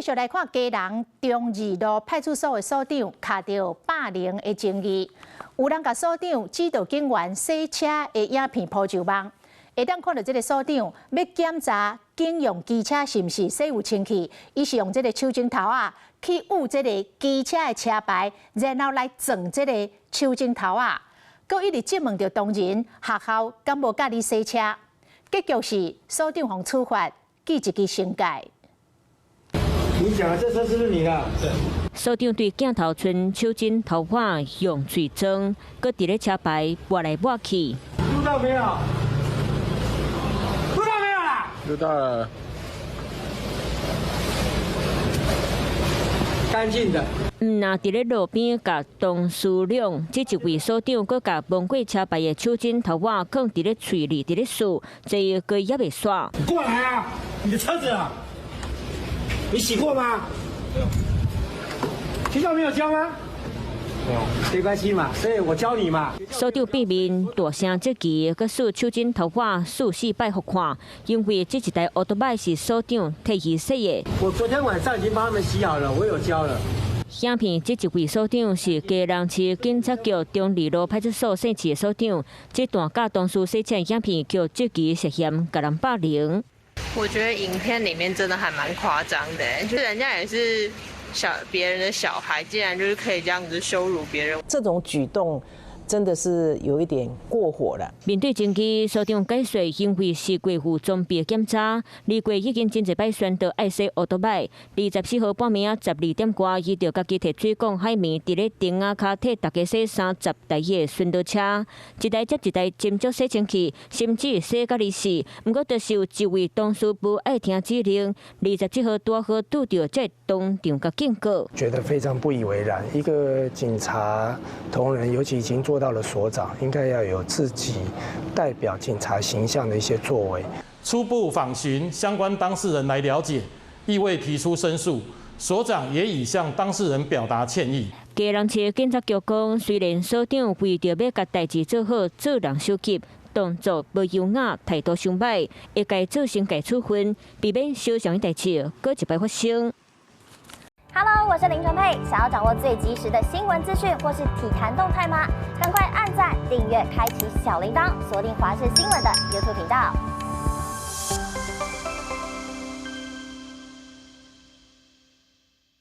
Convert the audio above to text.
繼續來看基隆中二路派出所的所長卡著霸凌的爭議，有人共所長指導警員洗車的影片鋪上網，會當看著這个所長欲檢查警用機車是毋是洗有清氣，伊是用這个手指頭仔去捂這个機車的車牌，然後來撞這个手指頭仔，閣一直質問著同仁學校敢無教你洗車，結局是所長予處罰，記一支懲戒。你講的這車是不是你的？對。所長對鏡頭伸手指頭仔用喙裝，閣佇咧車牌抹來抹去。錄到沒有？錄到沒有啦？錄到了。乾淨的。毋若佇咧路邊共同事兩，這一位所長閣共摸過車牌的手指頭仔囥佇咧喙裡，佇咧欶，這個猶未煞。你過來啊！你的車子啊？你洗過嗎？沒有。學校沒有教嗎？沒有。沒關係嘛，所以我教你嘛。所長變面大聲質疑，閣欶手指頭仔欶四擺予看，因為這一台歐多擺是所長替伊洗的。我昨天晚上已經幫他們洗好了，我有教了。影片這一位所長是基隆市警察局中二路派出所姓池的所長，這段佮同事洗車影片予質疑涉嫌共人霸凌。我覺得影片裡面真的還蠻誇張的，就人家也是小別人的小孩，竟然就是可以這樣子羞辱別人。這種舉動真的是有一點過火了。面對爭議，所長解說，因為是過戶裝備檢查，離過已經真濟擺宣導愛洗烏托擺。24號半暝仔12點外，伊就家己提水管海綿，佇咧亭仔跤替大家洗30台的巡邏車，一台接一台斟酌洗清氣，甚至洗甲離死。毋過，就是有一位同事無愛聽指令，27號拄好拄著這當場共警告。覺得非常不以為然，一個警察同仁，尤其已經做到了所長，應該要有自己代表警察形象的一些作為。初步訪詢相關當事人來了解，亦未提出申訴。所長也已向當事人表達歉意。基隆市警察局講，雖然所長為著欲共代誌做好，做人守急，動作無優雅，態度傷䆀，會共做懲戒處分，避免相像的代誌閣一擺發生。 Hello，我是林純佩。想要掌握最及時的新聞資訊或是體壇動態嗎？趕快按讚、訂閱、開啟小鈴鐺，鎖定華視新聞的 YouTube 頻道。